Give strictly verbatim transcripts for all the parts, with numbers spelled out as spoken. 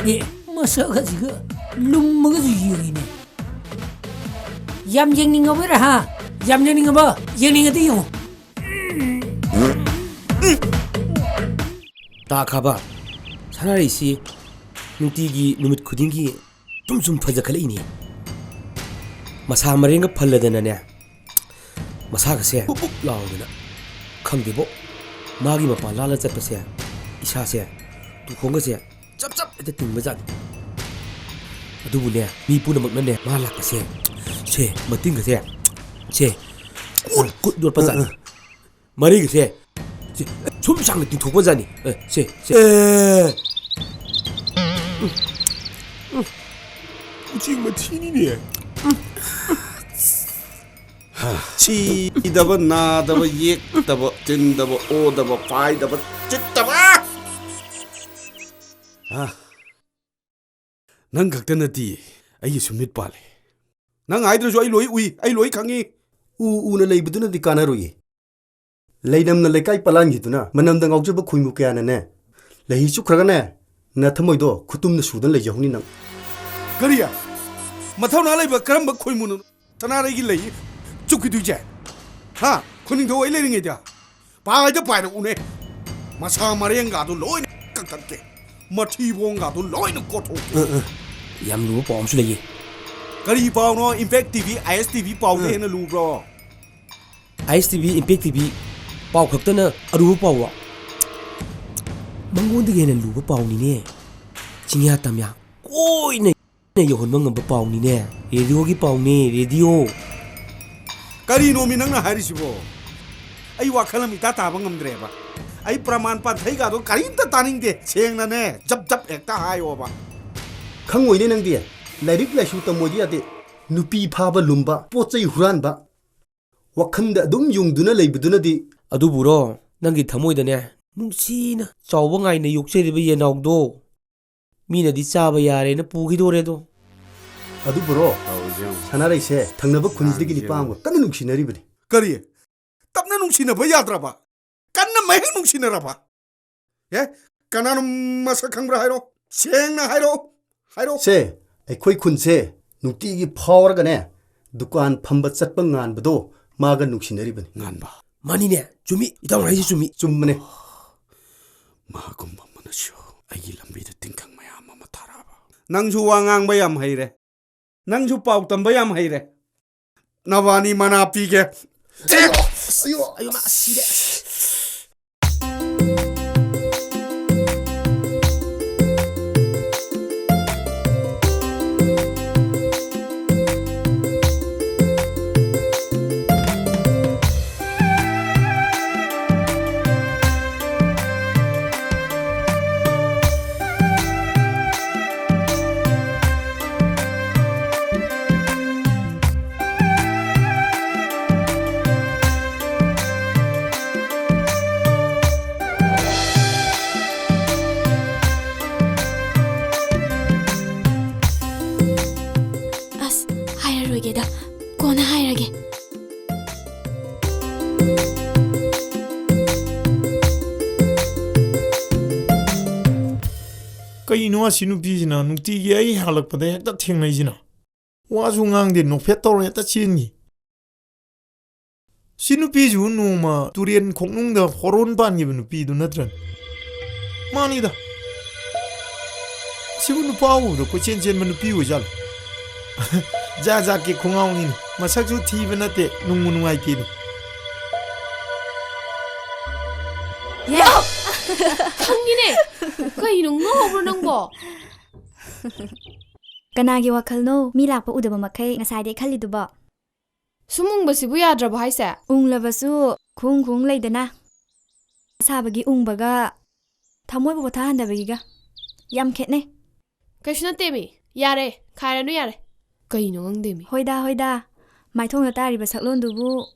ꯑꯦ, ꯃꯁꯛ ꯑꯁꯤꯒ ꯂꯨꯝꯃꯒꯁꯨ ꯌꯦꯡꯉꯤꯅꯦ꯫ ꯌꯥꯝ ꯌꯦꯡꯅꯤꯡꯉꯕꯣꯏꯔꯦ, ꯍꯥ? ꯌꯥꯝ ꯌꯦꯡꯅꯤꯡꯉꯕꯣ? ꯌꯦꯡꯅꯤꯡꯉꯗꯤ ꯌꯦꯡꯉꯣ꯫ ꯇꯥꯈ꯭ꯔꯕ? ꯁꯅꯥꯔꯩꯁꯤ ꯅꯨꯡꯇꯤꯒꯤ, ꯅꯨꯃꯤꯠ ꯈꯨꯗꯤꯡꯒꯤ ꯁꯨꯝ ꯁꯨꯝ ꯐꯖꯈꯠꯂꯛꯏꯅꯦ꯫ ꯃꯁꯥ ꯃꯔꯦꯡꯒ ꯐꯜꯂꯗꯅꯅꯦ, ꯃꯁꯥꯒꯁꯦ ꯕꯨꯛ ꯕꯨꯛ ꯂꯥꯎꯗꯅ꯫ ꯈꯪꯗꯦꯕꯣ, ꯃꯥꯒꯤ ꯃꯄꯥꯟ ꯂꯥꯜꯂ ꯆꯠꯄꯁꯦ, ꯏꯁꯥꯁꯦ, ꯇꯨꯈꯣꯡꯒꯁꯦ ꯆꯞ ꯆꯞ ꯍꯦꯛꯇ ꯇꯤꯡꯕꯖꯥꯠꯅꯤ꯫ ꯑꯗꯨꯕꯨꯅꯦ, ꯃꯤ ꯄꯨꯝꯅꯃꯛꯅꯅꯦ, ꯃꯥ ꯂꯥꯛꯄꯁꯦ, ꯁꯦ, ꯃꯇꯤꯟꯒꯁꯦ, ꯁꯦ, ꯀꯨꯠ ꯀꯨꯠ ꯌꯣꯠꯄꯖꯥꯠꯅꯤ꯫ ꯃꯔꯤꯒꯁꯦ, ꯁꯦ, ꯁꯨꯝ ꯁꯥꯡꯅ ꯇꯤꯡꯊꯣꯛꯄꯖꯥꯠꯅꯤ꯫ ꯑꯦ, ꯁꯦ, ꯁꯦ꯫ ꯑꯦ꯫ ꯎꯆꯦꯛ ꯃꯊꯤꯅꯤꯅꯦ꯫ ꯁꯤꯗꯕ, ꯅꯥꯗꯕ, ꯌꯦꯛꯇꯕ, ꯇꯤꯟꯗꯕ, ꯑꯣꯗꯕ, ꯄꯥꯏꯗꯕ, ꯆꯤꯠꯇꯕ꯫ ꯑ, ꯅꯪ ꯈꯛꯇ ꯅꯠꯇꯦ, ꯑꯩꯒꯤꯁꯨ ꯃꯤꯠ ꯄꯥꯜꯂꯦ꯫ ꯅꯪ ꯍꯥꯏꯗ꯭ꯔꯁꯨ ꯑꯩ ꯂꯣꯏ ꯎꯏ, ꯑꯩ ꯂꯣꯏ ꯈꯪꯉꯤ꯫ ꯎ ꯎꯅ ꯂꯩꯕꯗꯨꯅꯗꯤ ꯀꯥꯟꯅꯔꯣꯏꯌꯦ꯫ ꯂꯩꯅꯝꯅ ꯂꯩꯀꯥꯏ ꯄꯂꯥꯟꯈꯤꯗꯨꯅ ꯃꯅꯝꯗ ꯉꯥꯎꯖꯕ ꯈꯣꯏꯃꯨ ꯀꯌꯥꯅꯅꯦ, ꯂꯩꯍꯤ ꯆꯨꯞꯈ꯭ꯔꯒꯅꯦ, ꯅꯊꯃꯣꯏꯗꯣ ꯈꯨꯇꯨꯝꯅ ꯁꯨꯗꯅ ꯂꯩꯖꯍꯧꯅꯤ ꯅꯪ꯫ ꯀꯔꯤ? ꯃꯊꯧꯅꯥ ꯂꯩꯕ ꯀꯔꯝꯕ ꯈꯣꯏꯃꯨꯅꯣ ꯁꯅꯥꯔꯩꯒꯤ ꯂꯩ ꯆꯨꯞꯈꯤꯗꯣꯏꯁꯦ? ꯍꯥ? ꯈꯨꯅꯤꯡꯊꯧ ꯑꯩ ꯂꯩꯔꯤꯉꯩꯗ ꯄꯥꯏꯗ ꯄꯥꯏꯔꯛꯎꯅꯦ꯫ ꯃꯁꯥ ꯃꯔꯦꯡꯒꯥꯗꯣ ꯂꯣꯏꯅ ꯀꯛꯊꯠꯀꯦ꯫ ꯃꯊꯤꯕꯣꯡꯒꯥꯗꯣ ꯂꯣꯏꯅ ꯀꯣꯠꯊꯣꯛꯀꯦ꯫ ꯑ, ꯑ꯫ ꯌꯥꯝ ꯂꯨꯕ ꯄꯥꯎ ꯑꯃꯁꯨ ꯂꯩꯌꯦ꯫ ꯀꯔꯤ ꯄꯥꯎꯅꯣ? Impact T V, I S T V ꯄꯥꯎꯗ ꯑ꯫ ꯍꯦꯟꯅ ꯂꯨꯕ꯭ꯔꯣ? I S T V, Impact T V ꯄꯥꯎ ꯈꯛꯇꯅ ꯑꯔꯨꯕ ꯄꯥꯎꯔꯣ? ꯃꯉꯣꯟꯗꯒꯤ ꯍꯦꯟꯅ ꯂꯨꯕ ꯄꯥꯎꯅꯤꯅꯦ꯫ ꯆꯤꯡꯌꯥ ꯇꯝꯌꯥ ꯀꯣꯏꯅ ꯌꯧꯍꯟꯕ ꯉꯝꯕ ꯄꯥꯎꯅꯤꯅꯦ꯫ ꯔꯦꯗꯤꯑꯣꯒꯤ ꯄꯥꯎꯅꯦ, ꯔꯦꯗꯤꯑꯣ꯫ ꯀꯔꯤꯅꯣꯃꯤ ꯅꯪꯅ ꯍꯥꯏꯔꯤꯁꯤꯕꯣ? ꯑꯩ ꯋꯥꯈꯜ ꯑꯃ ꯏꯇꯥ ꯇꯥꯕ ꯉꯝꯗ꯭ꯔꯦꯕ꯫ ꯑꯩ ꯄ꯭ꯔꯃꯥꯟ ꯄꯥꯟꯊꯩꯒꯗꯣ ꯀꯔꯤꯝꯇ ꯇꯥꯅꯤꯡꯗꯦ꯫ ꯁꯦꯡꯅꯅꯦ, ꯖꯞ ꯖꯞ ꯍꯦꯛꯇ ꯍꯥꯏꯌꯣꯕ꯫ ꯈꯪꯉꯣꯏꯅꯦ ꯅꯪꯗꯤ꯫ ꯂꯥꯏꯔꯤꯛ ꯂꯥꯏꯁꯨ ꯇꯝꯃꯣꯏꯗꯤ ꯌꯥꯗꯦ꯫ ꯅꯨꯄꯤ ꯐꯥꯕ ꯂꯨꯝꯕ, ꯄꯣꯠ ꯆꯩ ꯍꯨꯔꯥꯟꯕ, ꯋꯥꯈꯜꯗ ꯑꯗꯨꯝ ꯌꯨꯡꯗꯨꯅ ꯂꯩꯕꯗꯨꯅꯗꯤ꯫ ꯑꯗꯨꯕꯨꯔꯣ, ꯅꯪꯒꯤ ꯊꯃꯣꯏꯗꯅꯦ, ꯅꯨꯡꯁꯤꯅ ꯆꯥꯎꯕ ꯉꯥꯏꯅ ꯌꯣꯛꯆꯔꯤꯕ ꯌꯦꯅꯥꯎꯗꯣ ꯃꯤꯅꯗꯤ ꯆꯥꯕ ꯌꯥꯔꯦꯅ ꯄꯨꯈꯤꯗꯣꯔꯦꯗꯣ꯫ ꯑꯗꯨꯕꯨꯔꯣ, ꯇꯧꯔꯤꯁꯦ ꯌꯦꯡꯉꯨ꯫ ꯁꯅꯥꯔꯩꯁꯦ ꯊꯪꯅꯕ ꯈꯨꯟꯁꯤꯗꯒꯤ ꯇꯥꯡꯉꯤꯁꯦ ꯅꯤꯄꯥ ꯑꯃꯒ ꯌꯦꯡꯉꯨ꯫ ꯀꯟꯅ ꯅꯨꯡꯁꯤꯅꯔꯤꯕꯅꯤ꯫ ꯀꯔꯤ? ꯇꯞꯅ ꯅꯨꯡꯁꯤꯅꯕ ꯌꯥꯗ꯭ꯔꯕ? ꯀꯟꯅ ꯃꯍꯦꯛ ꯅꯨꯡꯁꯤꯅꯔꯕ? ꯑꯦ, ꯀꯅꯥꯅꯣ ꯃꯁꯛ ꯈꯪꯕ꯭ꯔꯥ ꯍꯥꯏꯔꯣ? ꯁꯦꯡꯅ ꯍꯥꯏꯔꯛꯑꯣ, ꯍꯥꯏꯔꯛꯑꯣ꯫ ꯁꯦ, ꯑꯩꯈꯣꯏ ꯈꯨꯟꯁꯦ ꯅꯨꯡꯇꯤꯒꯤ ꯐꯥꯎꯔꯒꯅꯦ, ꯗꯨꯀꯥꯟ ꯐꯝꯕ ꯆꯠꯄ ꯉꯥꯟꯕꯗꯣ ꯃꯥꯒ ꯅꯨꯡꯁꯤꯅꯔꯤꯕꯅꯤ꯫ ꯉꯥꯟꯕ꯫ ꯃꯥꯅꯤꯅꯦ, ꯆꯨꯝꯃꯤ, ꯏꯇꯥꯎꯅ ꯍꯥꯏꯁꯤ ꯆꯨꯝꯃꯤ꯫ ꯆꯨꯝꯕꯅꯦ꯫ ꯃꯥꯒꯨꯝꯕ ꯑꯃꯅꯁꯨ ꯑꯩꯒꯤ ꯂꯝꯕꯤꯗ ꯇꯤꯟꯈꯪ ꯃꯌꯥꯝ ꯑꯃ ꯊꯥꯔꯛꯑꯕ꯫ ꯅꯪꯁꯨ ꯋꯥ ꯉꯥꯡꯕ ꯌꯥꯝ ꯍꯩꯔꯦ, ꯅꯪꯁꯨ ꯄꯥꯎ ꯇꯝꯕ ꯌꯥꯝ ꯍꯩꯔꯦ꯫ ꯅꯕꯥꯅꯤ ꯃꯅꯥ ꯄꯤꯒꯦ꯫ ꯑꯌꯣ, ꯑꯌꯣ, ꯃꯥ ꯁꯤꯔꯦ꯫ ꯑꯁ, ꯍꯥꯏꯔꯔꯣꯏꯒꯦꯗ, ꯀꯣꯟꯅ ꯍꯥꯏꯔꯒꯦ꯫ ꯀꯩꯅꯣ ꯑꯁꯤ ꯅꯨꯄꯤꯁꯤꯅ ꯅꯨꯡꯇꯤꯒꯤ ꯑꯩ ꯍꯜꯂꯛꯄꯗ ꯍꯦꯛꯇ ꯊꯦꯡꯅꯩꯁꯤꯅ? ꯋꯥꯁꯨ ꯉꯥꯡꯗꯦ, ꯅꯣꯛꯐꯦꯠ ꯇꯧꯔ ꯍꯦꯛꯇ ꯆꯦꯟꯈꯤ꯫ ꯁꯤ ꯅꯨꯄꯤꯁꯤꯕꯨ ꯅꯣꯡꯃ ꯇꯨꯔꯦꯟ ꯈꯣꯡꯅꯨꯡꯗ ꯍꯣꯔꯣꯟ ꯄꯥꯟꯈꯤꯕ ꯅꯨꯄꯤꯗꯨ ꯅꯠꯇ꯭ꯔꯅꯦ? ꯃꯥꯅꯤꯗ꯫ ꯁꯤꯕꯨ ꯅꯨꯄꯥ ꯎꯕꯗ ꯀꯣꯏꯆꯦꯟ ꯆꯦꯟꯕ ꯅꯨꯄꯤ ꯑꯣꯏꯖꯥꯠꯂꯣ? ꯖꯥꯠ ꯖꯥꯠꯀꯤ ꯈꯣꯡꯒꯥꯎꯅꯤꯅꯦ꯫ ꯃꯁꯛꯁꯨ ꯊꯤꯕ ꯅꯠꯇꯦ, ꯅꯨꯡꯕꯨ ꯅꯨꯡꯉꯥꯏꯇꯦꯅꯦ꯫ ꯌꯥ! ꯈꯪꯉꯤꯅꯦ꯫ ꯀꯩꯅꯣ ꯉꯥꯎꯕ꯭ꯔꯣ ꯅꯪꯕꯣ? ꯀꯅꯥꯒꯤ ꯋꯥꯈꯜꯅꯣ ꯃꯤ ꯂꯥꯛꯄ ꯎꯗꯕ ꯃꯈꯩ ꯉꯁꯥꯏꯗꯩ ꯈꯜꯂꯤꯗꯨꯕꯣ? ꯁꯨꯝ ꯎꯪꯕꯁꯤꯕꯨ ꯌꯥꯗ꯭ꯔꯕꯣ ꯍꯥꯏꯁꯦ? ꯎꯪꯂꯕꯁꯨ ꯈꯨꯡ ꯈꯨꯡ ꯂꯩꯗꯅ, ꯑꯁꯥꯕꯒꯤ ꯎꯪꯕꯒ ꯊꯃꯣꯏꯕꯨ ꯄꯣꯊꯥꯍꯟꯗꯕꯒꯤꯒ ꯌꯥꯝ ꯈꯦꯠꯅꯩ꯫ ꯀꯩꯁꯨ ꯅꯠꯇꯦꯃꯤ꯫ ꯌꯥꯔꯦ, ꯈꯥꯏꯔꯅꯨ ꯌꯥꯔꯦ꯫ ꯀꯩꯅꯣ ꯈꯪꯗꯦꯃꯤ꯫ ꯍꯣꯏꯗ, ꯍꯣꯏꯗ, ꯃꯥꯏꯊꯣꯡꯗ ꯇꯥꯔꯤꯕ ꯁꯛꯂꯣꯟꯗꯨꯕꯨ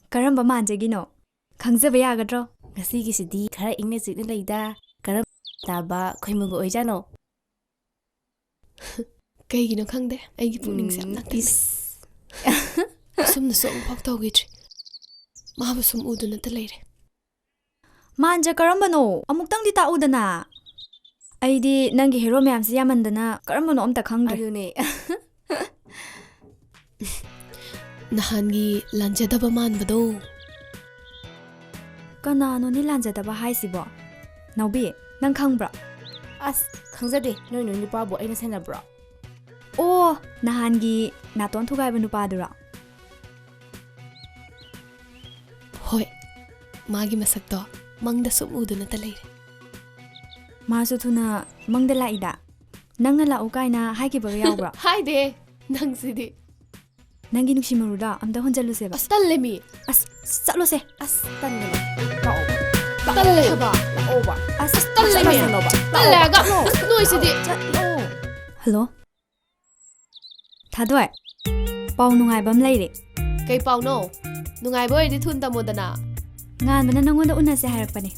ꯀꯔꯝꯕ ꯃꯥꯟꯖꯒꯤꯅꯣ? ꯈꯪꯖꯕ ꯌꯥꯒꯗ꯭ꯔꯣ? ꯉꯁꯤꯒꯤꯁꯤꯗꯤ ꯈꯔ ꯏꯪꯅ ꯆꯤꯛꯅ ꯂꯩꯗ꯫ ꯀꯔꯝ ꯇꯥꯕ ꯈꯣꯏꯃꯨꯒ ꯑꯣꯏꯖꯥꯠꯅꯣ? ꯀꯩꯒꯤꯅꯣ ꯈꯪꯗꯦ, ꯑꯩꯒꯤ ꯄꯨꯛꯅꯤꯡꯁꯦ ꯌꯥꯝ ꯎꯝ, ꯂꯥꯡꯇꯛꯅꯩ꯫ ꯏꯁ꯫ ꯑꯁꯨꯝꯅꯁꯨ ꯑꯃꯨꯛꯐꯥꯎ ꯇꯧꯈꯤꯗ꯭ꯔꯤ꯫ ꯃꯥꯕꯨ ꯁꯨꯝ ꯎꯗꯨꯅꯇ ꯂꯩꯔꯦ꯫ ꯃꯥꯟꯖ ꯀꯔꯝꯕꯅꯣ? ꯑꯃꯨꯛꯇꯪꯗꯤ ꯇꯥꯛꯎꯗꯅ꯫ ꯑꯩꯗꯤ ꯅꯪꯒꯤ ꯍꯦꯔꯣ ꯃꯌꯥꯝꯁꯤ ꯌꯥꯝꯃꯟꯗꯅ ꯀꯔꯝꯕꯅꯣ ꯑꯝꯇ ꯈꯪꯗ꯭ꯔꯦ꯫ ꯑꯗꯨꯅꯦ꯫ ꯅꯍꯥꯟꯒꯤ ꯂꯥꯟꯖꯗꯕ ꯃꯥꯟꯕꯗꯣ꯫ ꯀꯅꯥꯅꯣꯅꯦ ꯂꯥꯟꯖꯗꯕ ꯍꯥꯏꯁꯤꯕꯣ? ꯅꯥꯎꯕꯤ, ꯅꯪ ꯈꯪꯕ꯭ꯔꯣ? ꯑꯁ, ꯈꯪꯖꯗꯦ꯫ ꯅꯣꯏ ꯅꯣꯏ ꯅꯨꯄꯥꯕꯨ ꯑꯩꯅ ꯁꯦꯟꯅꯕ꯭ꯔꯣ? ꯑꯣ, ꯅꯍꯥꯟꯒꯤ ꯅꯥꯇꯣꯟ ꯊꯨꯒꯥꯏꯕ ꯅꯨꯄꯥꯗꯨꯔꯣ? ꯍꯣꯏ, ꯃꯥꯒꯤ ꯃꯁꯛꯇꯣ ꯃꯪꯗ ꯁꯨꯝ ꯎꯗꯨꯅꯇ ꯂꯩꯔꯦ꯫ ꯃꯥꯁꯨ ꯊꯨꯅ ꯃꯪꯗ ꯂꯥꯛꯏꯗ꯫ ꯅꯪꯅ ꯂꯥꯛꯎ ꯀꯥꯏꯅ ꯍꯥꯏꯈꯤꯕꯒ ꯌꯥꯎꯕ꯭ꯔꯣ? ꯍꯥꯏꯗꯦ, ꯅꯪꯁꯤꯗꯤ꯫ ꯅꯪꯒꯤ ꯅꯨꯡꯁꯤ ꯃꯔꯨꯗꯣ ꯑꯝꯇ ꯍꯨꯟꯖꯜꯂꯨꯁꯦꯕ꯫ ꯑꯁ, ꯇꯜꯂꯦ ꯃꯤ꯫ ꯑꯁ, ꯆꯠꯂꯣꯁꯦ꯫ ꯑꯁ, ꯇꯟꯒꯅꯨ꯫ ꯂꯥꯛꯑꯣ꯫ ꯇꯜꯂꯦ ꯍꯥꯏꯕ꯫ ꯂꯥꯛꯑꯣꯕ꯫ ꯑꯁ, ꯑꯁ, ꯇꯜꯂꯦ ꯃꯤ꯫ ꯆꯠꯂꯣꯕ꯫ ꯇꯜꯂꯦ ꯍꯥꯏꯕ꯫ ꯂꯥꯛꯑꯣ꯫ ꯑꯁ, ꯅꯣꯏꯁꯤꯗꯤ꯫ ꯆꯠꯂꯣ꯫ ꯍꯜꯂꯣ? ꯊꯥꯗꯣꯏ, ꯄꯥꯎ ꯅꯨꯡꯉꯥꯏꯕ ꯑꯃ ꯂꯩꯔꯦ꯫ ꯀꯩ ꯄꯥꯎꯅꯣ? ꯅꯨꯡꯉꯥꯏꯕ ꯑꯣꯏꯔꯗꯤ ꯊꯨꯅ ꯇꯝꯃꯣꯗꯅ꯫ ꯉꯥꯟꯕꯅ ꯅꯪꯉꯣꯟꯗ ꯎꯅꯁꯦ ꯍꯥꯏꯔꯛꯄꯅꯦ꯫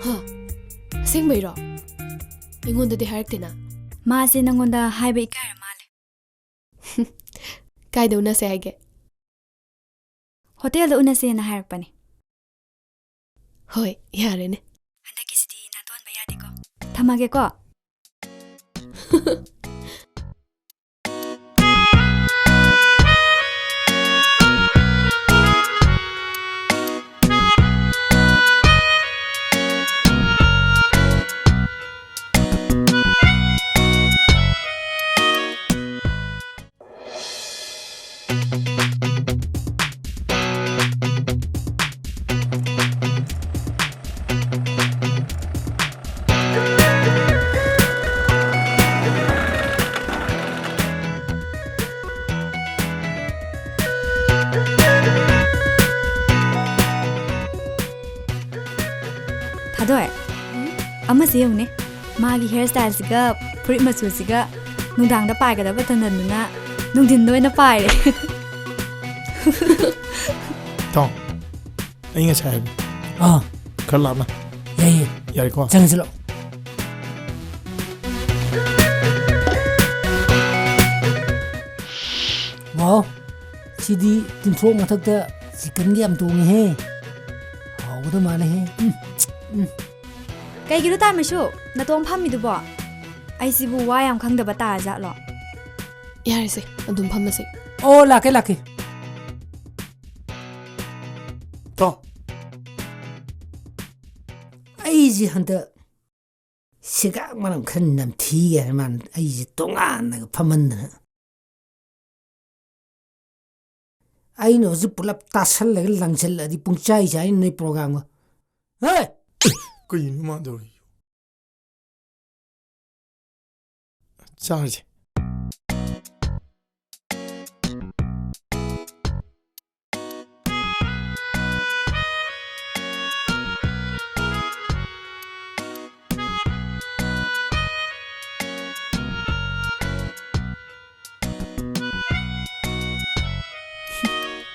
ꯍꯥ? ꯑꯁꯦꯡꯕꯩꯔꯣ? ꯑꯩꯉꯣꯟꯗꯗꯤ ꯍꯥꯏꯔꯛꯇꯦꯅ꯫ ꯃꯥꯁꯦ ꯅꯪꯉꯣꯟꯗ ꯍꯥꯏꯕ ꯏꯀꯥꯏꯔ ꯃꯥꯜꯂꯦ꯫ ꯀꯥꯏꯗ ꯎꯅꯁꯦ ꯍꯥꯏꯒꯦ? ꯍꯣꯇꯦꯜꯗ ꯎꯅꯁꯦꯅ ꯍꯥꯏꯔꯛꯄꯅꯦ꯫ ꯍꯣꯏ, ꯌꯥꯔꯦꯅꯦ꯫ ꯍꯟꯗꯛꯀꯤꯁꯤꯗꯤ ꯅꯥꯇꯣꯟꯕ ꯌꯥꯗꯦꯀꯣ꯫ ꯊꯝꯃꯒꯦꯀꯣ꯫ ꯊꯥꯗꯣꯏ, ꯎꯝ? ꯑꯃꯁꯦ ꯌꯦꯡꯉꯨꯅꯦ꯫ ꯃꯥꯒꯤ ꯍꯤꯌꯔ ꯁ꯭ꯇꯥꯏꯜꯁꯤꯒ ꯐꯨꯔꯤꯠ ꯃꯆꯨꯁꯤꯒ ꯅꯨꯡꯗꯥꯡꯗ ꯄꯥꯏꯒꯗꯕ ꯇꯟꯗꯟꯗꯨꯅ ꯅꯨꯡꯊꯤꯟꯗ ꯑꯣꯏꯅ ꯄꯥꯏꯔꯦ꯫ ꯊꯣꯡ, ꯑꯩ ꯉꯁꯥꯏ ꯍꯥꯏꯕꯅꯤ꯫ ꯑꯥ꯫ ꯈꯔ ꯂꯥꯞꯅ꯫ ꯌꯥꯏꯌꯦ꯫ ꯌꯥꯔꯦꯀꯣ? ꯆꯪꯉꯁꯤ ꯂꯥꯛꯑꯣ꯫ ꯋꯥꯎ, ꯁꯤꯗꯤ ꯇꯤꯟꯊ꯭ꯔꯣꯛ ꯃꯊꯛꯇ ꯆꯤꯛꯀꯟꯒ ꯌꯥꯝ ꯇꯣꯡꯉꯤꯍꯦ꯫ ꯍꯥꯎꯒꯗꯧ ꯃꯥꯜꯂꯦꯍꯦ꯫ ꯎꯝ, ꯎꯝ꯫ ꯀꯩꯒꯤꯅꯣ ꯇꯥꯃꯩꯁꯨ ꯅꯇꯣꯝ ꯐꯝꯃꯤꯗꯨꯕꯣ? ꯑꯩꯁꯤꯕꯨ ꯋꯥ ꯌꯥꯝ ꯈꯪꯗꯕ ꯇꯥꯔꯖꯥꯠꯂꯣ? ꯌꯥꯔꯦꯁꯦ, ꯑꯗꯨꯝ ꯐꯝꯃꯁꯦ꯫ ꯑꯣ, ꯂꯥꯛꯀꯦ, ꯂꯥꯛꯀꯦ꯫ ꯇꯣ꯫ ꯑꯩꯁꯦ ꯍꯟꯗꯛ ꯁꯤꯒꯥꯛ ꯃꯅꯝ ꯈꯔ ꯅꯝꯊꯤꯒꯦ ꯍꯥꯏ ꯃꯥꯅ ꯑꯩꯁꯦ ꯇꯣꯉꯥꯟꯅꯒ ꯐꯝꯍꯟꯗꯅ꯫ ꯑꯩꯅ ꯍꯧꯖꯤꯛ ꯄꯨꯂꯞ ꯇꯥꯁꯜꯂꯒ ꯂꯪꯁꯤꯜꯂꯗꯤ ꯄꯨꯡꯆꯥꯏ ꯆꯥꯏ ꯅꯣꯏ ꯄ꯭ꯔꯣꯒꯥꯝꯒ꯫ ꯍꯦ! ꯀꯩꯅꯣ ꯃꯥ ꯇꯧꯔꯤꯁꯦ? ꯆꯥꯔꯁꯦ꯫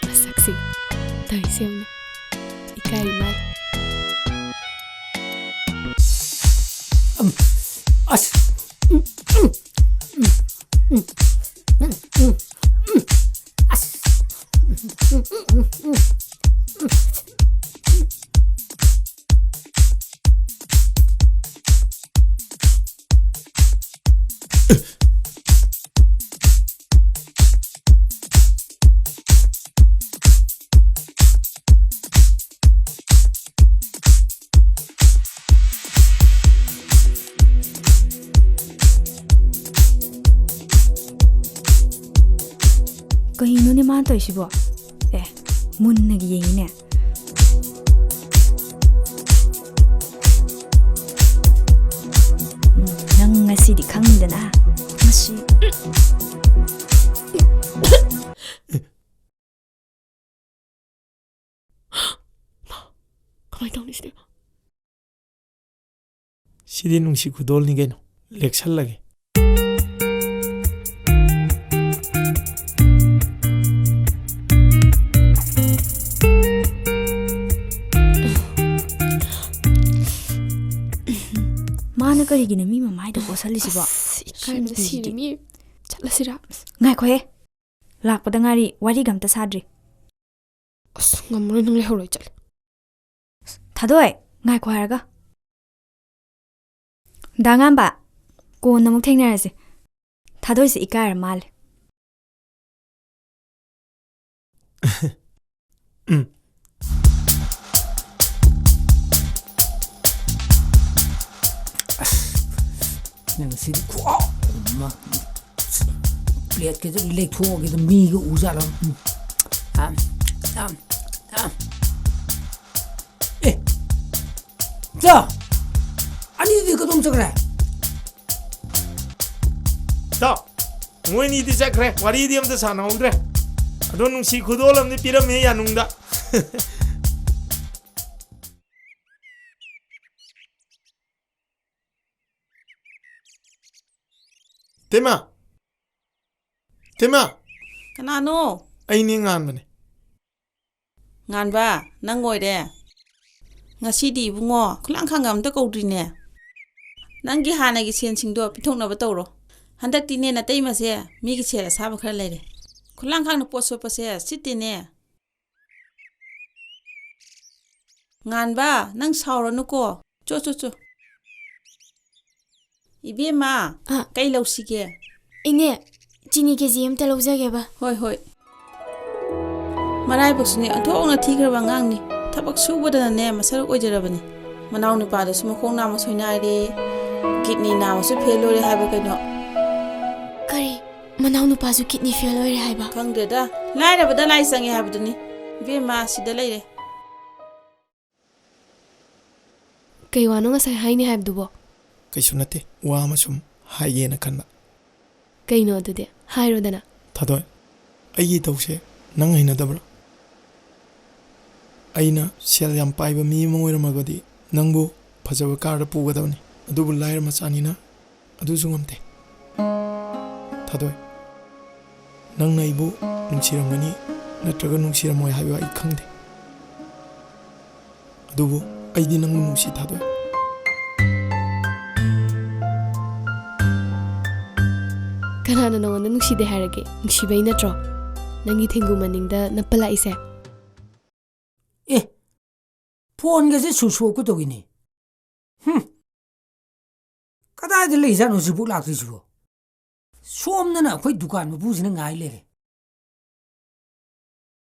ꯃꯁꯛꯁꯤ ꯇꯧꯔꯤꯁꯦ ꯌꯦꯡꯉꯨꯅꯦ꯫ ꯏꯀꯥꯏꯔꯤ ꯃꯥꯜꯂꯦ꯫ ꯎꯝ, ꯑꯁ꯫ ꯎꯝ, ꯎꯝ, ꯎꯝ, ꯎꯝ, ꯎꯝ, ꯎꯝ, ꯎꯝ, ꯎꯝ, ꯑꯁ꯫ ꯎꯝ, ꯎꯝ, ꯎꯝ, ꯎꯝ, ꯎꯝ꯫ ꯀꯩꯅꯣꯅꯦ ꯃꯥꯅ ꯇꯧꯔꯤꯁꯤꯕꯣ? ꯑꯦ, ꯃꯨꯟꯅꯒ ꯌꯦꯡꯉꯤꯅꯦ꯫ ꯎꯝ, ꯅꯪ ꯉꯁꯤꯗꯤ ꯈꯪꯗꯅ꯫ ꯃꯁꯤ꯫ ꯀꯃꯥꯏꯅ ꯇꯧꯅꯤ ꯁꯤꯗꯤ? ꯁꯤꯗꯤ ꯅꯨꯡꯁꯤ ꯈꯨꯗꯣꯜꯅꯤ ꯀꯩꯅꯣ꯫ ꯂꯦꯛꯁꯜꯂꯒꯦ꯫ ꯃꯥꯅ ꯀꯔꯤꯒꯤꯅꯣ ꯃꯤ ꯃꯃꯥꯏꯗ ꯀꯣꯠꯁꯜꯂꯤꯁꯤꯕꯣ? ꯑꯁ, ꯏꯀꯥꯏꯕꯅ ꯁꯤꯔꯦ ꯃꯤ꯫ ꯆꯠꯂꯁꯤꯔꯥ? ꯉꯥꯏꯈꯣꯍꯦ꯫ ꯂꯥꯛꯄꯗ ꯉꯥꯏꯔꯤ, ꯋꯥꯔꯤꯒ ꯑꯝꯇ ꯁꯥꯗ꯭ꯔꯤ꯫ ꯑꯁ, ꯉꯝꯃꯔꯣꯏ, ꯅꯪ ꯂꯩꯍꯧꯔꯣ, ꯑꯩ ꯆꯠꯂꯦ꯫ ꯊꯥꯗꯣꯏ, ꯉꯥꯏꯈꯣ ꯍꯥꯏꯔꯒ꯫ ꯗꯥ ꯉꯥꯟꯕ, ꯀꯣꯟꯅ ꯑꯃꯨꯛ ꯊꯦꯡꯅꯔꯁꯦ꯫ ꯊꯥꯗꯣꯏꯁꯦ ꯏꯀꯥꯏꯔ ꯃꯥꯜꯂꯦ꯫ ꯎꯝ꯫ ꯑꯁ, ꯅꯪ ꯁꯤꯗꯤ ꯈꯨꯍꯥꯎ ꯑꯃ꯫ ꯄ꯭ꯂꯦꯠꯀꯁꯦ ꯂꯦꯛꯊꯣꯛꯑꯒꯦꯗ, ꯃꯤꯒ ꯎꯖꯥꯠꯂꯣ? ꯎꯝ꯫ ꯑꯝ, ꯑꯝ, ꯑꯝ꯫ ꯑꯦ! ꯆꯥ! ꯑꯅꯤꯗꯤ ꯀꯗꯣꯝ ꯆꯠꯈ꯭ꯔꯦ? ꯏꯇꯥꯎ, ꯃꯣꯏꯅꯤꯗꯤ ꯆꯠꯈ꯭ꯔꯦ, ꯋꯥꯔꯤꯗꯤ ꯑꯝꯇ ꯁꯥꯟꯅꯍꯧꯗ꯭ꯔꯦ꯫ ꯑꯗꯣ ꯅꯨꯡꯁꯤ ꯈꯨꯗꯣꯜ ꯑꯃꯗꯤ ꯄꯤꯔꯝꯃꯦ ꯌꯥꯅꯨꯡꯗ꯫ ꯏꯇꯩꯃ! ꯏꯇꯩꯃ! ꯀꯅꯥꯅꯣ? ꯑꯩꯅꯦ, ꯉꯥꯟꯕꯅꯦ꯫ ꯉꯥꯟꯕ, ꯅꯪ ꯑꯣꯏꯔꯦ? ꯉꯁꯤꯗꯤ ꯏꯕꯨꯡꯉꯣ, ꯈꯨꯂꯥꯡꯈꯥꯡꯒ ꯑꯝꯇ ꯀꯧꯗ꯭ꯔꯤꯅꯦ꯫ ꯅꯪꯒꯤ ꯍꯥꯟꯅꯒꯤ ꯁꯦꯟꯁꯤꯡꯗꯣ ꯄꯤꯊꯣꯛꯅꯕ ꯇꯧꯔꯣ꯫ ꯍꯟꯗꯛꯇꯤꯅꯦ, ꯅꯇꯩꯃꯁꯦ ꯃꯤꯒꯤ ꯁꯦꯜ ꯑꯁꯥꯕ ꯈꯔ ꯂꯩꯔꯦ꯫ ꯈꯨꯂꯥꯡꯈꯥꯡꯅ ꯄꯣꯠ ꯁꯣꯠꯄꯁꯦ ꯁꯤꯠꯇꯦꯅꯦ꯫ ꯉꯥꯟꯕ, ꯅꯪ ꯁꯥꯎꯔꯅꯨꯀꯣ꯫ ꯆꯣ, ꯆꯣ, ꯆꯣ꯫ ꯏꯕꯦꯝꯃ, ꯑ꯫ ꯀꯩ ꯂꯧꯁꯤꯒꯦ? ꯏꯅꯦ, ꯆꯤꯅꯤ ꯀꯦ ꯖꯤ ꯑꯝꯇ ꯂꯧꯖꯒꯦꯕ꯫ ꯍꯣꯏ, ꯍꯣꯏ꯫ ꯃꯔꯥꯏꯕꯛꯁꯨꯅꯦ, ꯑꯣꯟꯊꯣꯛꯅ ꯊꯤꯈ꯭ꯔꯕ ꯑꯉꯥꯡꯅꯤ꯫ ꯊꯕꯛ ꯁꯨꯕꯗꯅꯅꯦ, ꯃꯁꯔꯨꯛ ꯑꯣꯏꯖꯔꯕꯅꯤ꯫ ꯃꯅꯥꯎ ꯅꯨꯄꯥꯗꯨꯁꯨ ꯃꯈꯣꯡ ꯅꯥꯝꯃ ꯁꯣꯏꯅꯥꯏꯔꯦ꯫ ꯀꯤꯠꯅꯤ ꯅꯥꯝꯃꯁꯨ ꯐꯦꯜ ꯑꯣꯏꯔꯦ ꯍꯥꯏꯕ ꯀꯩꯅꯣ꯫ ꯀꯔꯤ? ꯃꯅꯥꯎ ꯅꯨꯄꯥꯁꯨ ꯀꯤꯠꯅꯤ ꯐꯦꯜ ꯑꯣꯏꯔꯦ ꯍꯥꯏꯕ? ꯈꯪꯗ꯭ꯔꯦꯗ, ꯂꯥꯏꯔꯕꯗ ꯂꯥꯏ ꯆꯪꯉꯦ ꯍꯥꯏꯕꯗꯨꯅꯤ꯫ ꯏꯕꯦꯝꯃ, ꯁꯤꯗ ꯂꯩꯔꯦ꯫ ꯀꯩ ꯋꯥꯅꯣ ꯉꯁꯥꯏ ꯍꯥꯏꯅꯤ ꯍꯥꯏꯕꯗꯨꯕꯣ? ꯀꯩꯁꯨ ꯅꯠꯇꯦ, ꯋꯥ ꯑꯃ ꯁꯨꯝ ꯍꯥꯏꯒꯦꯅ ꯈꯟꯕ꯫ ꯀꯩꯅꯣ ꯑꯗꯨꯗꯤ? ꯍꯥꯏꯔꯣꯗꯅ꯫ ꯊꯥꯗꯣꯏ, ꯑꯩꯒꯤ ꯏꯊꯧꯁꯦ ꯅꯪ ꯍꯩꯅꯗꯕ꯭ꯔꯥ? ꯑꯩꯅ ꯁꯦꯜ ꯌꯥꯝ ꯄꯥꯏꯕ ꯃꯤ ꯑꯃ ꯑꯣꯏꯔꯝꯃꯒꯗꯤ ꯅꯪꯕꯨ ꯐꯖꯕ ꯀꯥꯔꯗ ꯄꯨꯒꯗꯕꯅꯤ, ꯑꯗꯨꯕꯨ ꯂꯥꯏꯔ ꯃꯆꯥꯅꯤꯅ ꯑꯗꯨꯁꯨ ꯉꯝꯗꯦ꯫ ꯊꯥꯗꯣꯏ, ꯅꯪꯅ ꯑꯩꯕꯨ ꯅꯨꯡꯁꯤꯔꯝꯒꯅꯤ ꯅꯠꯇ꯭ꯔꯒ ꯅꯨꯡꯁꯤꯔꯝꯃꯣꯏ ꯍꯥꯏꯕ ꯑꯩ ꯈꯪꯗꯦ꯫ ꯑꯗꯨꯕꯨ ꯑꯩꯗꯤ ꯅꯪꯕꯨ ꯅꯨꯡꯁꯤ, ꯊꯥꯗꯣꯏ꯫ ꯀꯅꯥꯅ ꯅꯉꯣꯟꯗ ꯅꯨꯡꯁꯤꯗꯦ ꯍꯥꯏꯔꯒꯦ? ꯅꯨꯡꯁꯤꯕꯩ ꯅꯠꯇ꯭ꯔꯣ ꯅꯪꯒꯤ ꯊꯦꯡꯒꯨ ꯃꯅꯤꯡꯗ ꯅꯞꯄ ꯂꯥꯛꯏꯁꯦ? ꯑꯦ, ꯐꯣꯟꯒꯁꯦ switch off ꯀ ꯇꯧꯏꯅꯦ꯫ ꯍꯨꯝ꯫ ꯀꯗꯥꯏꯗ ꯂꯩꯖꯥꯠꯅꯣ ꯍꯧꯖꯤꯛꯐꯥꯎ ꯂꯥꯛꯇ꯭ꯔꯤꯁꯤꯕꯣ? ꯁꯣꯝꯗꯅ ꯑꯩꯈꯣꯏ ꯗꯨꯀꯥꯟ ꯃꯄꯨꯁꯤꯅ ꯉꯥꯏ ꯂꯩꯔꯦ꯫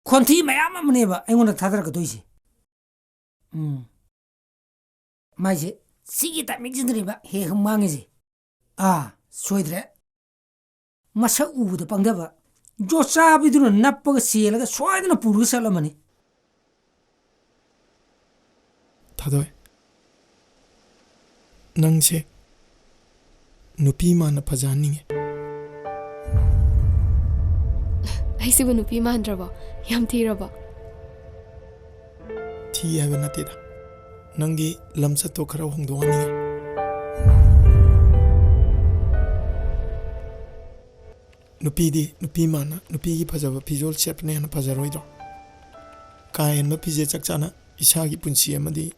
ꯈꯣꯟꯊꯤ ꯃꯌꯥꯝ ꯑꯃꯅꯦꯕ ꯑꯩꯉꯣꯟꯗ ꯊꯥꯗꯔꯛꯀꯗꯣꯏꯁꯦ꯫ ꯎꯝ꯫ ꯃꯥꯏꯁꯦ ꯁꯤꯒꯤ ꯇꯥꯏꯃꯤꯡꯁꯤꯗꯅꯦꯕ ꯍꯦꯛ ꯍꯦꯛ ꯃꯥꯡꯉꯤꯁꯦ꯫ ꯑꯥ, ꯁꯣꯏꯗ꯭ꯔꯦ꯫ ꯃꯁꯛ ꯎꯕꯗ ꯄꯪꯊꯕ ꯖꯣꯆꯥꯕꯤꯗꯨꯅ ꯅꯞꯄꯒ ꯆꯦꯜꯂꯒ ꯁꯣꯏꯗꯅ ꯄꯨꯔꯒ ꯆꯠꯂꯝꯃꯅꯤ꯫ ꯊꯥꯗꯣꯏ, ꯅꯪꯁꯦ ꯅꯨꯄꯤ ꯃꯥꯟꯅ ꯐꯖꯍꯟꯅꯤꯡꯉꯦ꯫ ꯑꯩꯁꯤꯕꯨ ꯅꯨꯄꯤ ꯃꯥꯟꯗ꯭ꯔꯕꯣ? ꯌꯥꯝ ꯊꯤꯔꯕꯣ? ꯊꯤ ꯍꯥꯏꯕ ꯅꯠꯇꯦꯗ, ꯅꯪꯒꯤ ꯂꯝꯆꯠꯇꯣ ꯈꯔ ꯍꯣꯡꯗꯣꯛꯍꯟꯅꯤꯡꯉꯦ꯫ ꯅꯨꯄꯤꯗꯤ ꯅꯨꯄꯤ ꯃꯥꯟꯅ ꯅꯨꯄꯤꯒꯤ ꯐꯖꯕ ꯐꯤꯖꯣꯜ ꯁꯦꯠꯄꯅ ꯍꯦꯟꯅ ꯐꯖꯔꯣꯏꯗ꯭ꯔꯣ? ꯀꯥ ꯍꯦꯟꯕ ꯐꯤꯖꯦꯠ ꯆꯥꯛꯆꯥꯅ ꯏꯁꯥꯒꯤ ꯄꯨꯟꯁꯤ ꯑꯃꯗꯤ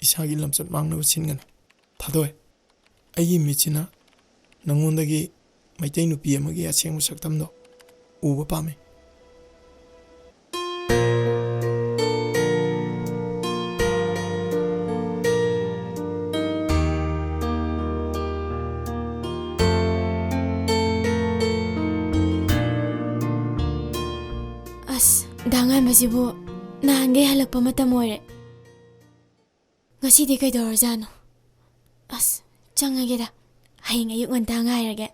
ꯏꯁꯥꯒꯤ ꯂꯝꯆꯠ ꯃꯥꯡꯅꯕ ꯁꯤꯟꯒꯅꯨ꯫ ꯊꯥꯗꯣꯏ, ꯑꯩꯒꯤ ꯃꯤꯠꯁꯤꯅ ꯅꯉꯣꯟꯗꯒꯤ ꯃꯩꯇꯩ ꯅꯨꯄꯤ ꯑꯃꯒꯤ ꯑꯁꯦꯡꯕ ꯁꯛꯇꯝꯗꯣ ꯎꯕ ꯄꯥꯝꯃꯤ꯫ ꯑꯁ, ꯗꯥ ꯉꯥꯟꯕꯁꯤꯕꯨ ꯅꯍꯥꯟꯈꯩ ꯍꯜꯂꯛꯄ ꯃꯇꯝ ꯑꯣꯏꯔꯦ꯫ ꯉꯁꯤꯗꯤ ꯀꯩꯗꯧꯔꯖꯥꯠꯅꯣ? ꯑꯁ, ꯆꯪꯉꯒꯦꯗ꯫ ꯍꯌꯦꯡ ꯑꯌꯨꯛ ꯉꯟꯇꯥ ꯉꯥꯏꯔꯒꯦ꯫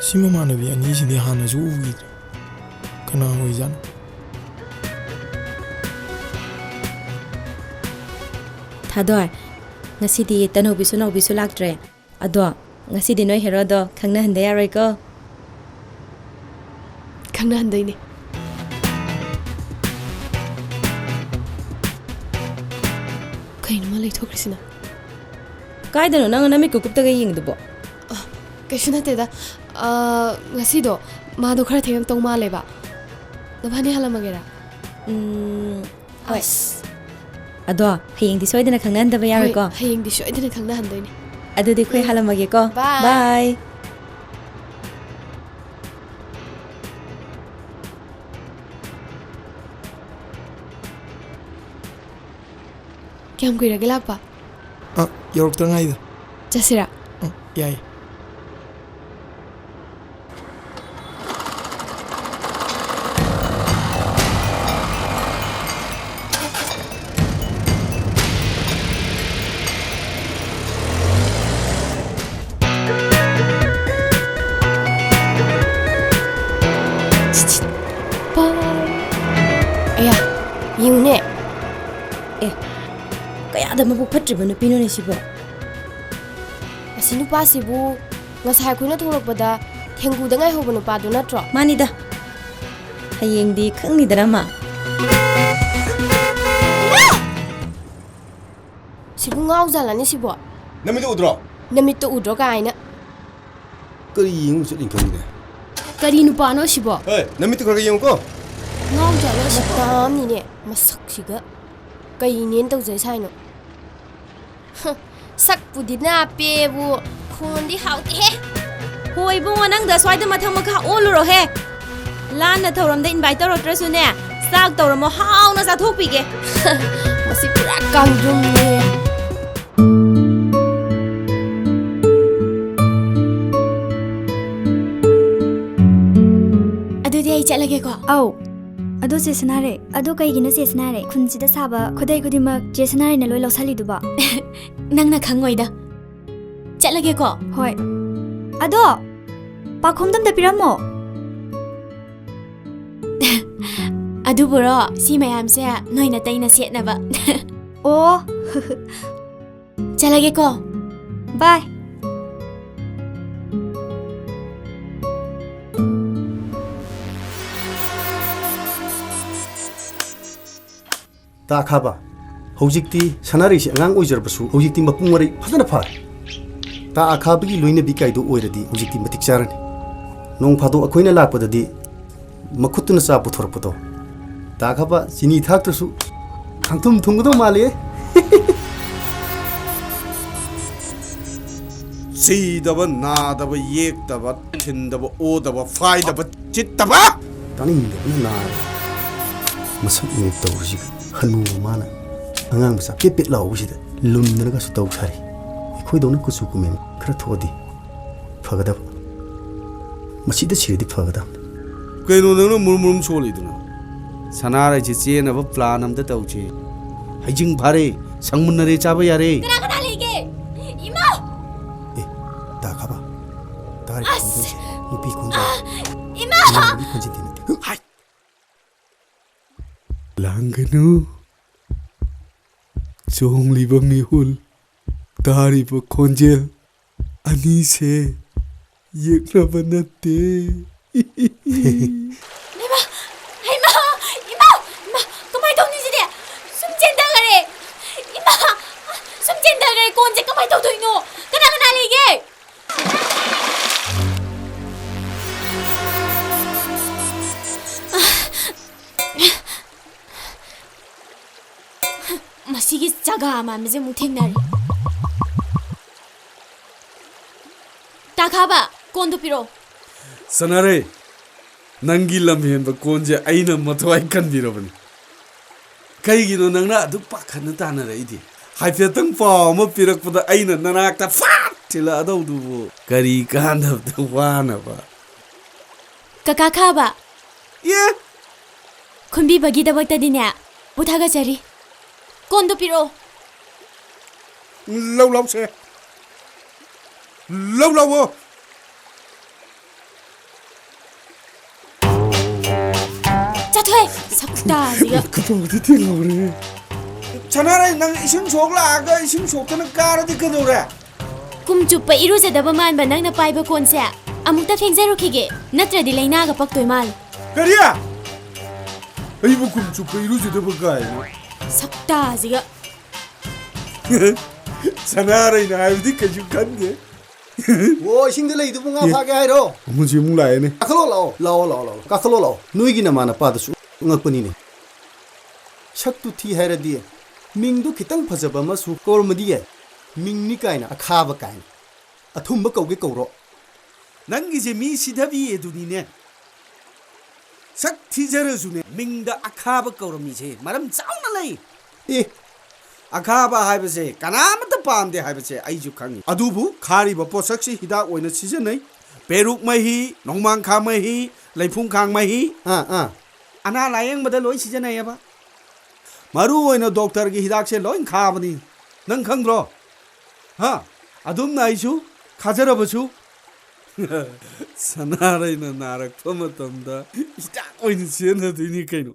ꯁꯤ ꯃꯃꯥꯟꯅꯕꯤ ꯑꯅꯤꯁꯤꯗꯤ ꯍꯥꯟꯅꯁꯨ ꯎꯈꯤꯗ꯭ꯔꯦ꯫ ꯀꯅꯥ ꯑꯣꯏꯖꯥꯠꯅꯣ? ꯊꯥꯗꯣꯏ, ꯉꯁꯤꯗꯤ ꯇꯅꯧꯕꯤꯁꯨ ꯅꯥꯎꯕꯤꯁꯨ ꯂꯥꯛꯇ꯭ꯔꯦ꯫ ꯑꯗꯣ, ꯉꯁꯤꯗꯤ ꯅꯣꯏ ꯍꯦꯔꯣꯗꯣ ꯈꯪꯅꯍꯟꯗ ꯌꯥꯔꯣꯏꯀꯣ꯫ ꯈꯪꯅꯍꯟꯗꯣꯏꯅꯦ꯫ ꯀꯩꯅꯣ ꯃꯥ ꯂꯩꯊꯣꯛꯈ꯭ꯔꯤꯁꯤꯅ? ꯀꯥꯏꯗꯅꯣ ꯅꯪꯅ ꯅꯃꯤꯠ ꯀꯨꯀꯨꯞꯇꯒ ꯌꯦꯡꯉꯤꯗꯨꯕꯣ? ꯀꯩꯁꯨ ꯅꯠꯇꯦꯗ꯫ ꯑ, ꯉꯁꯤꯗꯣ ꯃꯥꯗꯣ ꯈꯔ ꯊꯦꯡꯉꯛꯇꯧ ꯃꯥꯜꯂꯦꯕ꯫ ꯅꯕꯥꯅꯤ ꯍꯜꯂꯝꯃꯒꯦꯔꯥ? ꯎꯝ, ꯍꯣꯏ꯫ ꯑꯁ꯫ ꯑꯗꯣ ꯍꯌꯦꯡꯗꯤ ꯁꯣꯏꯗꯅ ꯈꯪꯅꯍꯟꯗꯕ ꯍꯣꯏ, ꯌꯥꯔꯣꯏꯀꯣ? ꯍꯌꯦꯡꯗꯤ ꯁꯣꯏꯗꯅ ꯈꯪꯅꯍꯟꯗꯣꯏꯅꯦ꯫ ꯑꯗꯨꯗꯤ ꯑꯩꯈꯣꯏ ꯎꯝ꯫ ꯍꯜꯂꯝꯃꯒꯦꯀꯣ? Bye꯫ Bye꯫ ꯀꯌꯥꯝ ꯀꯨꯏꯔꯒꯦ ꯂꯥꯛꯄ? ꯑ, ꯌꯧꯔꯛꯇ ꯉꯥꯏꯗ꯫ ꯆꯠꯁꯤꯔꯥ? ꯎꯝ, ꯌꯥꯏ꯫ ꯑꯌꯥ, ꯌꯦꯡꯉꯨꯅꯦ꯫ ꯑꯦ, ꯀꯌꯥꯗ ꯃꯕꯨꯛ ꯐꯠꯇ꯭ꯔꯤꯕ ꯅꯨꯄꯤꯅꯣꯅꯦ ꯁꯤꯕꯣ? ꯑꯁꯤ ꯅꯨꯄꯥꯁꯤꯕꯨ ꯉꯁꯥꯏ ꯑꯩꯈꯣꯏꯅ ꯊꯣꯛꯂꯛꯄꯗ ꯊꯦꯡꯒꯨꯗ ꯉꯥꯏꯍꯧꯕ ꯅꯨꯄꯥꯗꯨ ꯅꯠꯇ꯭ꯔꯣ? ꯃꯥꯅꯤꯗ꯫ ꯍꯌꯦꯡꯗꯤ ꯈꯪꯅꯤꯗꯅ ꯃꯥ꯫ ꯁꯤꯕꯨ ꯉꯥꯎꯖꯥꯠꯂꯅꯦ ꯁꯤꯕꯣ? ꯅꯃꯤꯠꯇ ꯎꯗ꯭ꯔꯣ? ꯅꯃꯤꯠꯇ ꯎꯗ꯭ꯔꯣ ꯀꯥꯏꯅ꯫ ꯀꯔꯤ ꯌꯦꯡꯉꯨ ꯆꯠꯂꯤꯅꯣ ꯈꯪꯗꯦ꯫ ꯀꯔꯤ ꯅꯨꯄꯥꯅꯣ ꯁꯤꯕꯣ? ꯍꯣꯏ, ꯅꯃꯤꯠꯇꯨ ꯈꯔ ꯈꯔ ꯌꯦꯡꯉꯨꯀꯣ꯫ ꯉꯥꯎꯖꯥꯠꯂꯣ ꯁꯤꯕꯣ? ꯃꯇꯥ ꯑꯃꯅꯤꯅꯦ, ꯃꯁꯛꯁꯤꯒ꯫ ꯀꯩꯅꯦꯅ ꯇꯧꯖꯩ ꯁꯥꯏꯅꯣ? ꯍ, ꯁꯛꯄꯨꯗꯤ ꯅꯥꯞꯄꯦꯕꯨ, ꯈꯣꯟꯗꯤ ꯍꯥꯎꯇꯦꯍꯦ꯫ ꯍꯣꯏ ꯏꯕꯨꯡꯉꯣ, ꯅꯪꯗ ꯁ꯭ꯋꯥꯏꯗ ꯃꯊꯪ ꯃꯈꯥ ꯑꯣꯜꯂꯨꯔꯣꯍꯦ꯫ ꯂꯥꯟꯅ ꯊꯧꯔꯝꯗ invite ꯇꯧꯔꯛꯇ꯭ꯔꯁꯨꯅꯦ, ꯆꯥꯛ ꯇꯧꯔꯝꯃꯣ, ꯍꯥꯎꯅ ꯆꯥꯊꯣꯛꯄꯤꯒꯦ꯫ ꯃꯁꯤ ꯄꯨꯔꯥ ꯀꯥꯡꯗ꯭ꯔꯨꯝꯅꯦ꯫ ꯑꯗꯨꯗꯤ ꯑꯩ ꯆꯠꯂꯒꯦꯀꯣ꯫ ꯑꯧ꯫ ꯑꯗꯣ ꯆꯦ ꯁꯅꯥꯔꯩ, ꯑꯗꯣ ꯀꯩꯒꯤꯅꯣ ꯆꯦ ꯁꯅꯥꯔꯩ ꯈꯨꯟꯁꯤꯗ ꯁꯥꯕ ꯈꯨꯗꯩ ꯈꯨꯗꯤꯡꯃꯛ ꯆꯦ ꯁꯅꯥꯔꯩꯅ ꯂꯣꯏ ꯂꯧꯁꯜꯂꯤꯗꯨꯕꯣ? ꯅꯪꯅ ꯈꯪꯉꯣꯏꯗ꯫ ꯆꯠꯂꯒꯦꯀꯣ꯫ ꯍꯣꯏ꯫ ꯑꯗꯣ ꯄꯥꯈꯣꯝꯗ ꯑꯝꯇ ꯄꯤꯔꯝꯃꯣ꯫ ꯑꯗꯨꯕꯨꯔꯣ, ꯁꯤ ꯃꯌꯥꯝꯁꯦ ꯅꯣꯏ ꯅꯇꯩꯅ ꯁꯦꯠꯅꯕ꯫ ꯑꯣ꯫ ꯆꯠꯂꯒꯦꯀꯣ꯫ Bye꯫ ꯇꯥ ꯈꯥꯕ, ꯍꯧꯖꯤꯛꯇꯤ ꯁꯅꯥꯔꯩꯁꯤ ꯑꯉꯥꯡ ꯑꯣꯏꯖꯔꯕꯁꯨ ꯍꯧꯖꯤꯛꯇꯤ ꯃꯄꯨꯡ ꯃꯔꯩ ꯐꯖꯅ ꯐꯥꯔꯦ꯫ ꯇꯥ ꯑꯈꯥꯕꯒꯤ ꯂꯣꯏꯅꯕꯤ ꯀꯥꯏꯗꯨ ꯑꯣꯏꯔꯗꯤ ꯍꯧꯖꯤꯛꯇꯤ ꯃꯇꯤꯛ ꯆꯥꯔꯅꯤ꯫ ꯅꯣꯡ ꯐꯥꯗꯣꯛ ꯑꯩꯈꯣꯏꯅ ꯂꯥꯛꯄꯗꯗꯤ ꯃꯈꯨꯠꯇꯨꯅ ꯆꯥ ꯄꯨꯊꯣꯔꯛꯄꯗꯣ꯫ ꯇꯥ ꯑꯈꯥꯕ, ꯆꯤꯅꯤ ꯊꯥꯛꯇ꯭ꯔꯁꯨ ꯈꯥꯡꯊꯨꯝ ꯊꯨꯝꯒꯗꯧ ꯃꯥꯜꯂꯦ꯫ ꯁꯤꯗꯕ, ꯅꯥꯗꯕ, ꯌꯦꯛꯇꯕ, ꯊꯤꯟꯗꯕ, ꯑꯣꯗꯕ, ꯐꯥꯏꯗꯕ, ꯆꯤꯠꯇꯕ꯫ ꯇꯥꯅꯤꯡꯗꯕꯅ ꯅꯥꯔꯦ꯫ ꯃꯁꯛ ꯃꯑꯣꯡ ꯇꯧꯔꯤꯁꯤꯒ꯫ ꯍꯅꯨꯕ ꯃꯥꯅ ꯑꯉꯥꯡ ꯃꯆꯥ ꯄꯦꯠ ꯄꯦꯠ ꯂꯥꯎꯕꯁꯤꯗ ꯂꯨꯝꯗꯅꯒꯁꯨ ꯇꯧ ꯁꯥꯔꯤ꯫ ꯑꯩꯈꯣꯏꯗꯧꯅ ꯀꯨꯆꯨ ꯀꯨꯃꯦꯟ ꯈꯔ ꯊꯣꯛꯑꯗꯤ ꯐꯒꯗꯕ꯫ ꯃꯁꯤꯗ ꯁꯤꯔꯗꯤ ꯐꯒꯗꯕꯅꯤ꯫ ꯀꯩꯅꯣ ꯅꯪꯅ ꯃꯨꯔꯨꯝ ꯃꯨꯔꯨꯝ ꯁꯣꯜꯂꯤꯗꯨꯅ? ꯁꯅꯥꯔꯩꯁꯦ ꯆꯦꯟꯅꯕ plan ꯑꯝꯇ ꯇꯧꯁꯦ꯫ ꯍꯩꯖꯤꯡ ꯐꯥꯔꯦ, ꯁꯪꯃꯨꯟꯅꯔꯦ, ꯆꯥꯕ ꯌꯥꯔꯦ꯫ ꯀꯅꯥ ꯀꯅꯥ ꯂꯩꯒꯦ? ꯏꯃꯥ! ꯑꯦ, ꯇꯥ ꯈꯥꯕ, ꯇꯥꯔꯤꯕ ꯑꯁ! ꯈꯣꯟꯖꯦꯜꯁꯦ ꯅꯨꯄꯤ ꯈꯣꯟꯖꯦꯜ꯫ ꯑꯥ! ꯏꯃꯥ! ꯏꯃꯥꯟꯅꯕꯤ ꯈꯣꯟꯖꯦꯜꯗꯤ ꯅꯠꯇꯦ꯫ ꯍꯥꯏ! ꯂꯥꯡꯒꯅꯨ꯫ ꯆꯣꯡꯂꯤꯕ ꯃꯤꯍꯨꯜ, ꯇꯥꯔꯤꯕ ꯈꯣꯟꯖꯦꯜ ꯑꯅꯤꯁꯦ ꯌꯦꯛꯅꯕ ꯅꯠꯇꯦ꯫ ꯍꯩꯃꯥ! ꯍꯩꯃꯥ! ꯏꯃꯥ! ꯏꯃꯥ! ꯀꯃꯥꯏ ꯇꯧꯅꯤ ꯁꯤꯗꯤ? ꯁꯨꯝ ꯆꯦꯟꯊꯈꯔꯦ! ꯏꯃꯥ! ꯁꯨꯝ ꯆꯦꯟꯊꯈꯔꯦ! ꯀꯣꯟꯁꯦ ꯀꯃꯥꯏ ꯇꯧꯗꯣꯏꯅꯣ? ꯀꯅꯥ ꯀꯅꯥ ꯂꯩꯒꯦ? ꯃꯁꯤꯒꯤ ꯆꯒꯥ ꯃꯥꯟꯕꯁꯦ ꯑꯃꯨꯛ ꯊꯦꯡꯅꯔꯦ꯫ ꯇꯥꯈꯥꯕ, ꯀꯣꯟꯗꯣ ꯄꯤꯔꯛꯑꯣ꯫ ꯁꯅꯥꯔꯩ, ꯅꯪꯒꯤ ꯂꯝꯍꯦꯟꯕ ꯀꯣꯟꯁꯦ ꯑꯩꯅ ꯃꯊ꯭ꯋꯥꯏ ꯀꯟꯕꯤꯔꯕꯅꯤ꯫ ꯀꯩꯒꯤꯅꯣ ꯅꯪꯅ ꯑꯗꯨꯛ ꯄꯥꯈꯠꯅ ꯇꯥꯟꯅꯔꯛꯏꯗꯤ? ꯍꯥꯏꯐꯦꯠꯇꯪ ꯄꯥꯎ ꯑꯃ ꯄꯤꯔꯛꯄꯗ ꯑꯩꯅ ꯅꯅꯥꯛꯇ ꯐꯠ ꯊꯤꯜꯂꯛꯑꯗꯧꯗꯨꯕꯨ ꯀꯔꯤ ꯀꯥꯟꯗꯕꯗ ꯋꯥꯅꯕ? ꯀꯀꯥ ꯈꯥꯕ, ꯑꯦ? ꯈꯨꯟꯕꯤꯕꯒꯤꯗꯃꯛꯇꯗꯤꯅꯦ, ꯄꯨꯊꯥꯒꯠꯆꯔꯤ꯫ ꯀꯣꯟꯗꯣ ꯄꯤꯔꯛꯑꯣ꯫ ꯂꯧ ꯂꯥꯎꯁꯦ꯫ ꯂꯧ ꯂꯥꯎꯑꯣ꯫ ꯆꯠꯊꯣꯛꯑꯦ, ꯁꯛꯇꯥꯁꯤꯒ꯫ ꯈꯨꯗꯣꯡꯗꯤ ꯊꯤꯜꯍꯧꯔꯦ꯫ ꯁꯅꯥꯔꯩ, ꯅꯪ ꯏꯁꯤꯡ ꯁꯣꯛ ꯂꯥꯛꯑꯒ ꯏꯁꯤꯡ ꯁꯣꯛꯇꯅ ꯀꯥꯔꯗꯤ ꯀꯩꯗꯧꯔꯦ? ꯀꯨꯝ ꯆꯨꯞꯄ ꯏꯔꯨꯖꯗꯕ ꯃꯥꯟꯕ ꯅꯪꯅ ꯄꯥꯏꯕ ꯀꯣꯟꯁꯦ ꯑꯃꯨꯛꯇ ꯐꯦꯡꯖꯔꯨꯈꯤꯒꯦ, ꯅꯠꯇ꯭ꯔꯗꯤ ꯂꯩꯅꯥꯒ ꯄꯛꯇꯣꯏ ꯃꯥꯜꯂꯦ꯫ ꯀꯔꯤ? ꯑꯩꯕꯨ ꯀꯨꯝ ꯆꯨꯞꯄ ꯏꯔꯨꯖꯗꯕ ꯀꯥꯏꯅ? ꯁꯛꯇꯥꯁꯤꯒ꯫ ꯁꯅꯥꯔꯩꯅ ꯍꯥꯏꯕꯗꯤ ꯀꯩꯁꯨ ꯈꯟꯗꯦ꯫ ꯑꯣ, ꯏꯁꯤꯡꯗ ꯂꯩꯗꯨꯕꯨ ꯉꯥ ꯐꯥꯒꯦ ꯍꯥꯏꯔꯣ? ꯑꯃꯨꯟꯁꯤ ꯑꯃꯨꯛ ꯂꯥꯛꯑꯦꯅꯦ꯫ ꯀꯥꯈꯠꯂꯣ ꯂꯥꯛꯑꯣ, ꯂꯥꯛꯑꯣ, ꯂꯥꯛꯑꯣ, ꯂꯥꯛꯑꯣ, ꯀꯥꯈꯠꯂꯣ ꯂꯥꯛꯑꯣ꯫ ꯅꯣꯏꯒꯤ ꯅꯃꯥ ꯅꯄꯥꯗꯁꯨ ꯉꯛꯄꯅꯤꯅꯦ꯫ ꯁꯛꯇꯨ ꯊꯤ ꯍꯥꯏꯔꯗꯤ ꯃꯤꯡꯗꯨ ꯈꯤꯇꯪ ꯐꯖꯕ ꯑꯃꯁꯨ ꯀꯧꯔꯝꯃꯗꯤ ꯌꯥꯏ꯫ ꯃꯤꯡꯅꯤ ꯀꯥꯏꯅ, ꯑꯈꯥꯕ ꯀꯥꯏꯅ꯫ ꯑꯊꯨꯝꯕ ꯀꯧꯒꯦ ꯀꯧꯔꯣ꯫ ꯅꯪꯒꯤꯁꯦ ꯃꯤ ꯁꯤꯊꯕꯤ ꯑꯗꯨꯅꯤꯅꯦ꯫ ꯁꯛ ꯊꯤꯖꯔꯁꯨꯅꯦ, ꯃꯤꯡꯗ ꯑꯈꯥꯕ ꯀꯧꯔꯝꯃꯤꯁꯦ ꯃꯔꯝ ꯆꯥꯎꯅ ꯂꯩ꯫ ꯑꯦ꯫ ꯑꯈꯥꯕ ꯍꯥꯏꯕꯁꯦ ꯀꯅꯥꯃꯠꯇ ꯄꯥꯝꯗꯦ ꯍꯥꯏꯕꯁꯦ ꯑꯩꯁꯨ ꯈꯪꯉꯤ꯫ ꯑꯗꯨꯕꯨ ꯈꯥꯔꯤꯕ ꯄꯣꯠꯁꯛꯁꯤ ꯍꯤꯗꯥꯛ ꯑꯣꯏꯅ ꯁꯤꯖꯤꯟꯅꯩ꯫ ꯄꯦꯔꯨꯛ ꯃꯍꯤ, ꯅꯣꯡꯃꯥꯡꯈꯥ ꯃꯍꯤ, ꯂꯩꯐꯨꯡꯈꯥꯡ ꯃꯍꯤ꯫ ꯑꯥ, ꯑꯥ꯫ ꯑꯅꯥ ꯂꯥꯌꯦꯡꯕꯗ ꯂꯣꯏ ꯁꯤꯖꯤꯟꯅꯩꯌꯦꯕ꯫ ꯃꯔꯨ ꯑꯣꯏꯅ ꯗꯣꯛꯇꯔꯒꯤ ꯍꯤꯗꯥꯛꯁꯦ ꯂꯣꯏ ꯈꯥꯕꯅꯤ꯫ ꯅꯪ ꯈꯪꯗ꯭ꯔꯣ? ꯍꯥ? ꯑꯗꯨꯝꯅ ꯑꯩꯁꯨ ꯈꯥꯖꯔꯕꯁꯨ ꯁꯅꯥꯔꯩꯅ ꯅꯥꯔꯛꯄ ꯃꯇꯝꯗ ꯍꯤꯗꯥꯛ ꯑꯣꯏꯅ ꯁꯤꯖꯤꯟꯅꯗꯣꯏꯅꯤ ꯀꯩꯅꯣ꯫